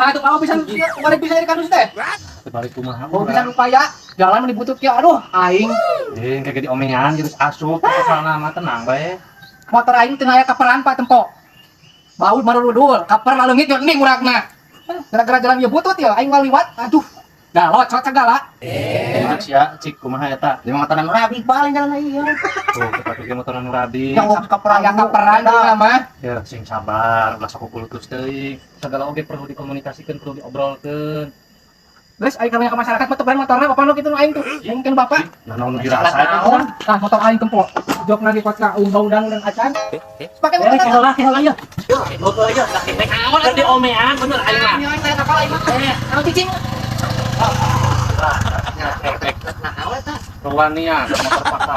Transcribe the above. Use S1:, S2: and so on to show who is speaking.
S1: Kumaha tuh kamu bisa balik bisa dari kadus teh?
S2: Balik kumaha?
S1: Oh, bisa upaya jalan meni butut ya, aduh aing.
S2: Eh, kayak diomean gitu asup soalna mah, tenang bae.
S1: Motor aing teu aya kaperan, Pak, tempo. Baut marudul, kaper laleungit yo ning urakna. Gara-gara jalan ieu butut ya, aing liwat, aduh. Dah locot segala.
S2: Eh, sia cik kumaha eta?
S3: Lima motoran rabi paling jalan ieu.
S2: Tuh, kita pikir motoran nu rabi.
S3: Yang kaperan.
S1: Aya kaperan di mah.
S2: Ya, sing sabar, ulah sok kukulutus teuing. Segala oge perlu dikomunikasikan, perlu diobrolkeun.
S1: Geus aing ka masyarakat mah tepan motorna bapak nu kitu nu aing tuh. Aing kan bapak.
S2: Nah, naon nu dirasa eta?
S1: Naon? Tah motor aing tempo. Jok lagi kot ka undang-undang acan. Pake
S3: Eh,
S1: motor.
S3: keheula keheula ya. Motor aja laki teh.
S1: Naon
S3: diomean bener aing mah.
S1: Aing saya kapal aing mah. Naon cicing?
S2: Nah, naon eta? Ruwania motor pakar.